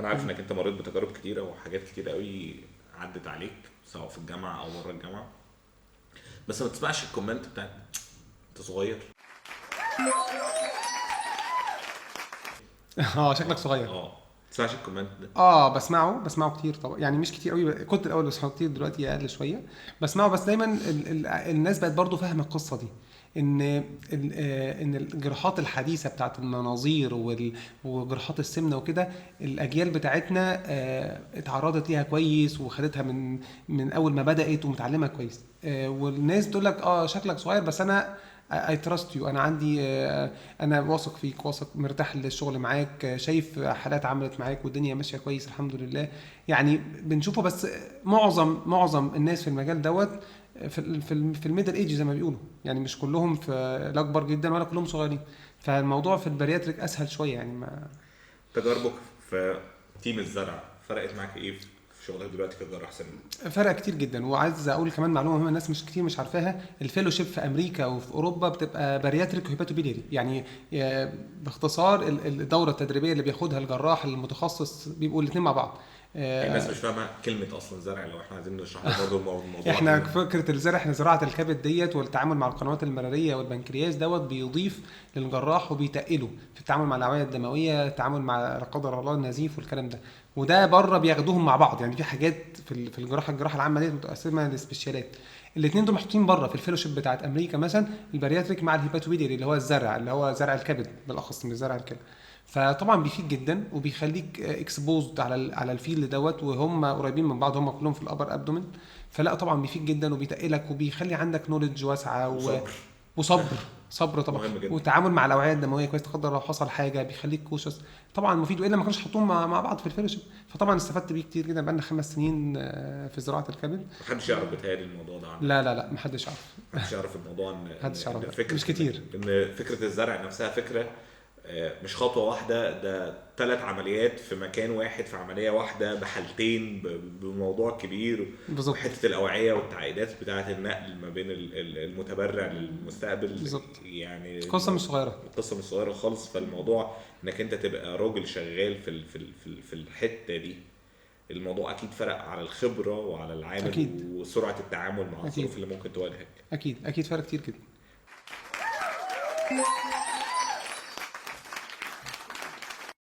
انا عارف انك انت مريت بتجارب كتيرة وحاجات كتيرة قوي عدت عليك سواء في الجامعة او بره الجامعة، بس ما تسمعش ال comment بتاع انت صغير. شكلك صغير. تسمعش ال comment ده؟ بسمعه كتير طبعا، يعني مش كتير قوي، كنت الاول بسمعه كتير، دلوقتي اقل شوية بسمعه. بس دايما الناس بقت برضو فاهمه القصة دي، ان الجراحات الحديثة بتاعت المناظير وجراحات السمنة وكده، الاجيال بتاعتنا اتعرضت ليها كويس وخدتها من اول ما بدات ومتعلمها كويس. والناس تقول لك شكلك صغير، بس انا I trust you، انا عندي انا واثق فيك، واثق مرتاح للشغل معاك، شايف حالات عملت معاك والدنيا ماشية كويس الحمد لله. يعني بنشوفه، بس معظم الناس في المجال دوت في ال middle age زي ما بيقولوا، يعني مش كلهم في لا اكبر جدا ولا كلهم صغيرين، فالموضوع في ال bariatric اسهل شوية. يعني ما تجاربك في team الزرع فرقت معاك ايه في شغلك دلوقتي كجراح سمنه؟ فرق كتير جدا. وعايز اقول كمان معلومة مهمة الناس مش كتير مش عارفاها، ال fellowship في امريكا وفي اوروبا بتبقى bariatric و hepatobiliary، يعني باختصار الدورة التدريبية اللي بياخدها الجراح المتخصص بيبقوا الاثنين مع بعض. الناس مش فاهمه كلمة اصلا زرع، لو احنا عايزين نشرح برضه الموضوع. احنا فكرة الزرع، احنا زراعة الكبد ديت والتعامل مع القنوات المراريه والبنكرياس دوت بيضيف للجراح وبيتقله في التعامل مع الاوعية الدموية، التعامل مع لا قدر الله النزيف والكلام ده، وده بره بياخدوهم مع بعض. يعني في حاجات في الجراحة العامة ديت متقسمه ل special ات، الاثنين دول محطوطين بره في ال fellowship بتاعت امريكا مثلا، ال bariatric مع ال hepatobiliary اللي هو الزرع، اللي هو زرع الكبد بالاخص، مش زرع الكبد. فطبعا بيفيد جدا وبيخليك exposed على ال field دوت، وهم قريبين من بعض، هم كلهم في ال upper abdomen. فلا طبعا بيفيد جدا وبيتقلك وبيخلي عندك knowledge واسعة وصبر صبر طبعا، وتعامل مع الاوعية الدموية كويس، تقدر لو حصل حاجة بيخليك cautious، طبعا مفيد، والا ما كانوش حطوهم مع بعض في ال fellowship. فطبعا استفدت بيه كتير جدا، بقالنا 5 سنين في زراعة الكبد. محدش يعرف بيتهيألي الموضوع ده عنه. لا لا لا محدش يعرف، محدش يعرف الموضوع، ان محدش يعرف، مش كتير، ان فكرة الزرع نفسها فكرة مش خطوة واحدة، ده 3 عمليات في مكان واحد، في عملية واحدة بحالتين، بموضوع كبير. بالظبط. حتة الاوعية والتعقيدات بتاعه النقل ما بين المتبرع للمستقبل. بالظبط. يعني قصة مش صغيرة، قصة مش صغيرة خالص. فالموضوع انك انت تبقى راجل شغال في في الحتة دي، الموضوع اكيد فرق على الخبرة وعلى العامل. أكيد. وسرعة التعامل مع الظروف اللي ممكن تواجهك. اكيد اكيد فرق كتير جدا.